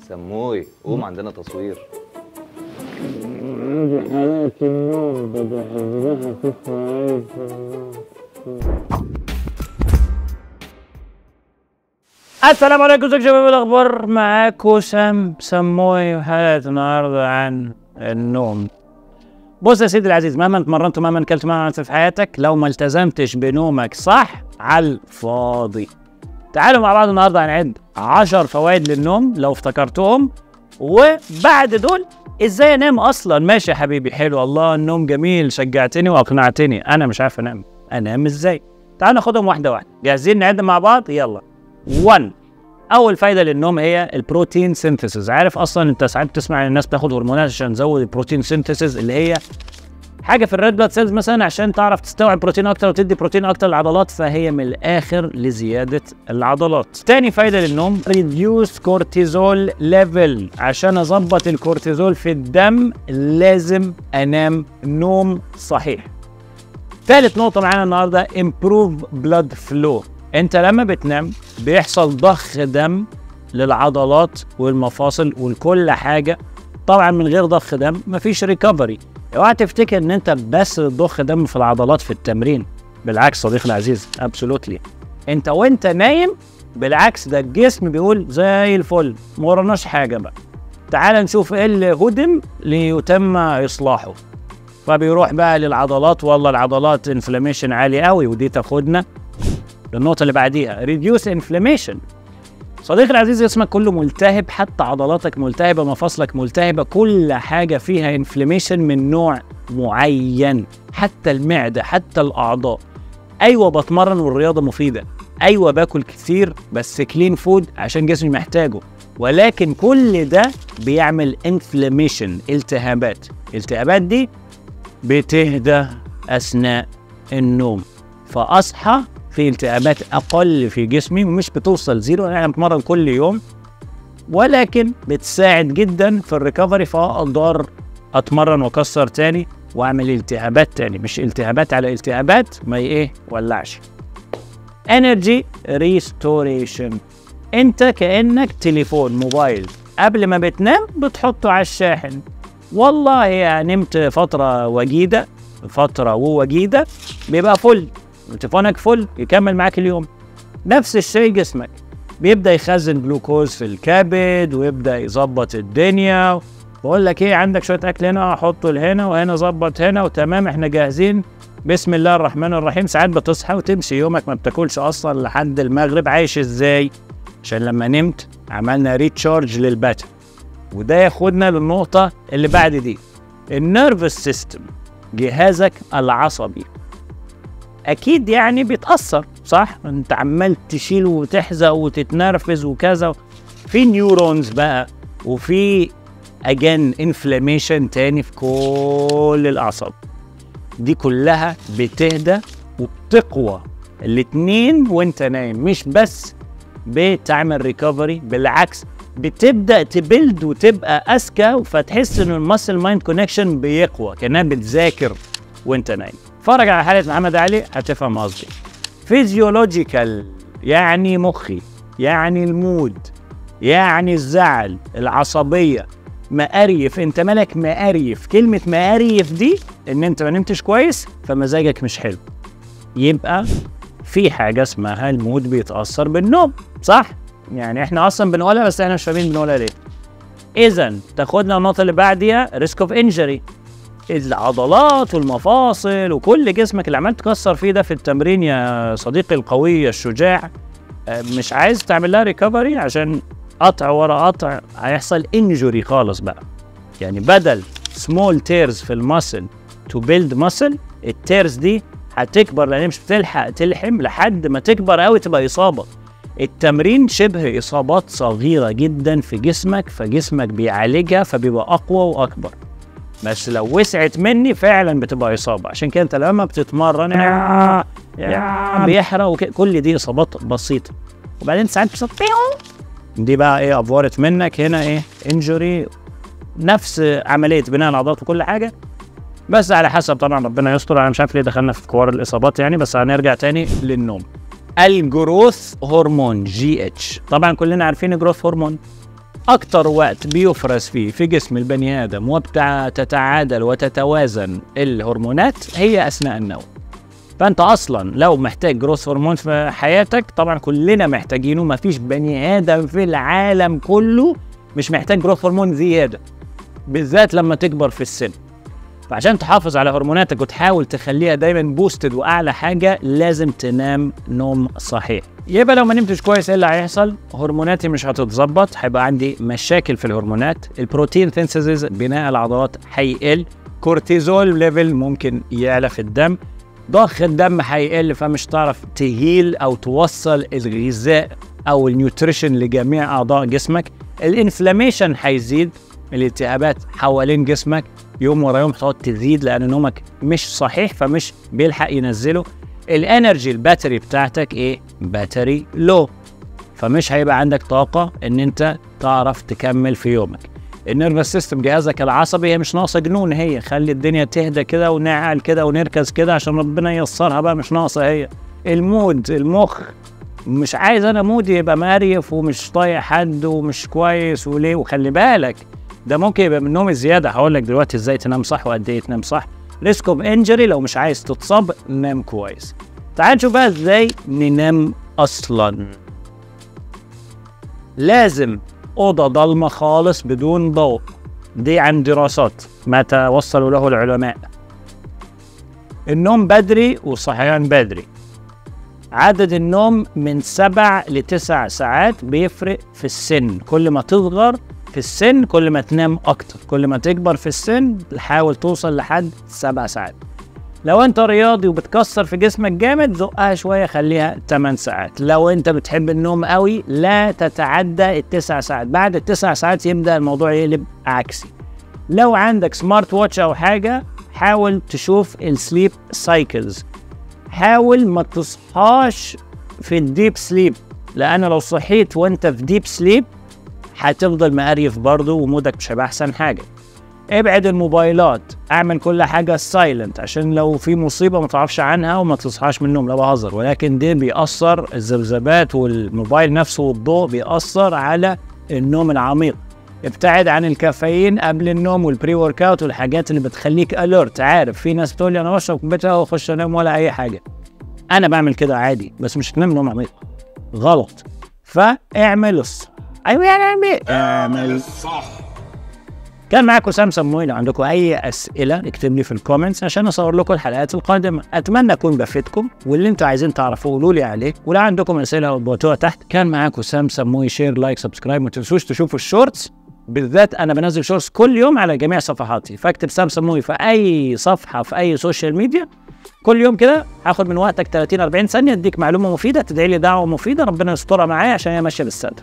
سموي قوم عندنا تصوير. السلام عليكم ازيكم شباب، الاخبار؟ معاكم سام سموي، وحلقه النهارده عن النوم. بص يا سيدي العزيز، مهما اتمرنت ومهما اكلت ومهما عملت في حياتك، لو ما التزمتش بنومك صح على الفاضي. تعالوا مع بعض النهارده هنعد 10 فوائد للنوم لو افتكرتهم، وبعد دول ازاي انام اصلا. ماشي يا حبيبي، حلو، الله النوم جميل، شجعتني واقنعتني، انا مش عارف انام، انام ازاي؟ تعالوا ناخدهم واحدة واحدة. جاهزين نعد مع بعض؟ يلا. 1. اول فايده للنوم هي ال protein synthesis. عارف اصلا انت ساعات بتسمع ان الناس بتاخد هرمونات عشان تزود ال protein synthesis، اللي هي حاجة في ال red blood cells مثلا عشان تعرف تستوعب بروتين اكتر وتدي بروتين اكتر للعضلات، فهي من الاخر لزيادة العضلات. تاني فايده للنوم reduce cortisol level. عشان اظبط الكورتيزول في الدم لازم انام نوم صحيح. تالت نقطة معانا النهارده improve blood flow. انت لما بتنام بيحصل ضخ دم للعضلات والمفاصل ولكل حاجة، طبعا من غير ضخ دم مفيش recovery. اوعى تفتكر ان انت بس تضخ دم في العضلات في التمرين، بالعكس صديقي العزيز، absolutely انت وانت نايم بالعكس، ده الجسم بيقول زي الفل، ما وراناش حاجة بقى، تعال نشوف ايه اللي هدم ليتم اصلاحه. فبيروح بقى للعضلات، والله العضلات inflammation عالي قوي، ودي تاخدنا للنقطة اللي بعديها reduce inflammation. صديقي العزيز جسمك كله ملتهب، حتى عضلاتك ملتهبة، مفاصلك ملتهبة، كل حاجة فيها inflammation من نوع معين، حتى المعدة، حتى الأعضاء. أيوة بتمرن والرياضة مفيدة، أيوة باكل كتير بس clean food عشان جسمي محتاجه، ولكن كل ده بيعمل inflammation، التهابات. الالتهابات دي بتهدى أثناء النوم، فأصحى في التهابات اقل في جسمي ومش بتوصل zero. انا بتمرن كل يوم ولكن بتساعد جدا في ال recovery، فاقدر اتمرن واكسر تاني واعمل التهابات تاني، مش التهابات على التهابات ما ايه ولعش. energy restoration. انت كانك تليفون موبايل، قبل ما بتنام بتحطه على الشاحن. والله يا نمت فترة وجيده، فترة ووجيده بيبقى فل، تليفونك فل يكمل معاك اليوم. نفس الشيء جسمك بيبدا يخزن جلوكوز في الكبد ويبدا يظبط الدنيا. بقول لك ايه، عندك شوية اكل هنا حطه لهنا وهنا ظبط هنا وتمام، احنا جاهزين، بسم الله الرحمن الرحيم. ساعات بتصحى وتمشي يومك ما بتاكلش اصلا لحد المغرب. عايش ازاي؟ عشان لما نمت عملنا recharge لل battery. وده ياخدنا للنقطة اللي بعد دي، ال nervous system، جهازك العصبي اكيد يعني بيتاثر، صح؟ انت عمال تشيل وتحزق وتتنرفز وكذا، في neurons بقى، وفي again inflammation تاني في كل الاعصاب دي، كلها بتهدى وبتقوى الاتنين وانت نايم. مش بس بتعمل recovery، بالعكس بتبدا ت build وتبقى اذكى، فتحس ان ال muscle mind connection بيقوى، كانها بتذاكر وانت نايم. اتفرج على حلقة محمد علي هتفهم قصدي. physiological يعني مخي، يعني ال mood، يعني الزعل، العصبية، مقريف. انت مالك مقريف؟ كلمة مقريف دي ان انت ما نمتش كويس فمزاجك مش حلو. يبقى في حاجة اسمها ال mood بيتأثر بالنوم، صح؟ يعني احنا اصلا بنقولها بس احنا مش فاهمين بنقولها ليه. اذا تاخدنا النقطة اللي بعديها risk of injury. العضلات والمفاصل وكل جسمك اللي عمال تكسر فيه ده في التمرين يا صديقي القوي الشجاع، مش عايز تعمل لها recovery عشان قطع ورا قطع هيحصل injury خالص بقى. يعني بدل small tears في ال muscle to build muscle، ال tears دي هتكبر لان مش بتلحق تلحم لحد ما تكبر قوي تبقى اصابه. التمرين شبه اصابات صغيرة جدا في جسمك، فجسمك بيعالجها فبيبقى اقوى واكبر. بس لو وسعت مني فعلا بتبقى اصابه. عشان كده انت لما بتتمرن بيحرق كل دي اصابات بسيطة. وبعدين ساعات دي بقى ايه افورت منك هنا ايه injury، نفس عملية بناء العضلات وكل حاجة، بس على حسب طبعا، ربنا يستر. انا مش عارف ليه دخلنا في كوار الاصابات يعني، بس هنرجع تاني للنوم. ال growth hormone GH، طبعا كلنا عارفين ال growth hormone. اكتر وقت بيفرز فيه في جسم البني ادم وبتتعادل وتتوازن الهرمونات هي اثناء النوم. فانت اصلا لو محتاج growth hormone في حياتك، طبعا كلنا محتاجينه، مفيش بني ادم في العالم كله مش محتاج growth hormone زيادة، بالذات لما تكبر في السن. فعشان تحافظ على هرموناتك وتحاول تخليها دايما boosted واعلى حاجة، لازم تنام نوم صحيح. يبقى لو ما نمتش كويس ايه اللي هيحصل؟ هرموناتي مش هتتظبط، هيبقى عندي مشاكل في الهرمونات، ال protein synthesis بناء العضلات هيقل، cortisol level ممكن يعلى في الدم، ضخ الدم هيقل، فمش تعرف ت heal او توصل الغذاء او ال nutrition لجميع اعضاء جسمك، ال inflammation هيزيد، الالتهابات حوالين جسمك يوم ورا يوم هتقعد تزيد لان نومك مش صحيح فمش بيلحق ينزله. ال energy ال battery بتاعتك ايه؟ battery low، فمش هيبقى عندك طاقة ان انت تعرف تكمل في يومك. ال nervous system جهازك العصبي هي مش ناقصه جنون، هي خلي الدنيا تهدى كده ونعقل كده ونركز كده عشان ربنا ييسرها بقى، مش ناقصه هي. ال mood، المخ مش عايز انا mood ي يبقى مقريف ومش طايق حد ومش كويس وليه. وخلي بالك ده ممكن يبقى من نوم الزيادة، هقول لك دلوقتي ازاي تنام صح وقد ايه تنام صح. risk of injury، لو مش عايز تتصاب نام كويس. تعال نشوف بقى ازاي ننام اصلا. لازم اوضة ضلمة خالص بدون ضوء، دي عن دراسات ما توصلوا له العلماء. النوم بدري والصحيان بدري. عدد النوم من 7 ل9 ساعات بيفرق في السن، كل ما تصغر في السن كل ما تنام اكتر، كل ما تكبر في السن تحاول توصل لحد 7 ساعات. لو انت رياضي وبتكسر في جسمك جامد زقها شوية خليها 8 ساعات. لو انت بتحب النوم قوي لا تتعدى 9 ساعات، بعد 9 ساعات يبدا الموضوع يقلب عكسي. لو عندك smart watch او حاجة حاول تشوف ال sleep cycles، حاول ما تصحاش في ال deep sleep، لان لو صحيت وانت في deep sleep هتفضل مقريف برضه و mood ك مش هيبقى احسن حاجة. ابعد الموبايلات، اعمل كل حاجة silent عشان لو في مصيبة ما تعرفش عنها وما تصحاش من النوم. لا بهزر، ولكن ده بيأثر، الذبذبات والموبايل نفسه والضوء بيأثر على النوم العميق. ابتعد عن الكافيين قبل النوم وال pre-workout والحاجات اللي بتخليك alert. عارف في ناس بتقول لي انا بشرب كوباية قهوة واخش انام ولا اي حاجة، انا بعمل كده عادي، بس مش هتنام نوم عميق، غلط. فاعمل الصح. ايوه يعني اعمل الصح. كان معاكم سام سموي. لو عندكم اي اسئلة اكتب لي في ال comments عشان اصور لكم الحلقات القادمة. اتمنى اكون بفيدكم، واللي انتوا عايزين تعرفوه قولوا لي عليه، ولو عندكم اسئلة ابعتوها تحت. كان معاكم سام سموي. share، like، subscribe، ما تنسوش تشوفوا ال shorts، بالذات انا بنزل shorts كل يوم على جميع صفحاتي، فاكتب سام سموي في اي صفحة في اي social media كل يوم كده. هاخد من وقتك 30 40 ثانية اديك معلومة مفيدة، تدعي لي دعوه مفيدة، ربنا يسترها معايا عشان هي ماشية بالستر.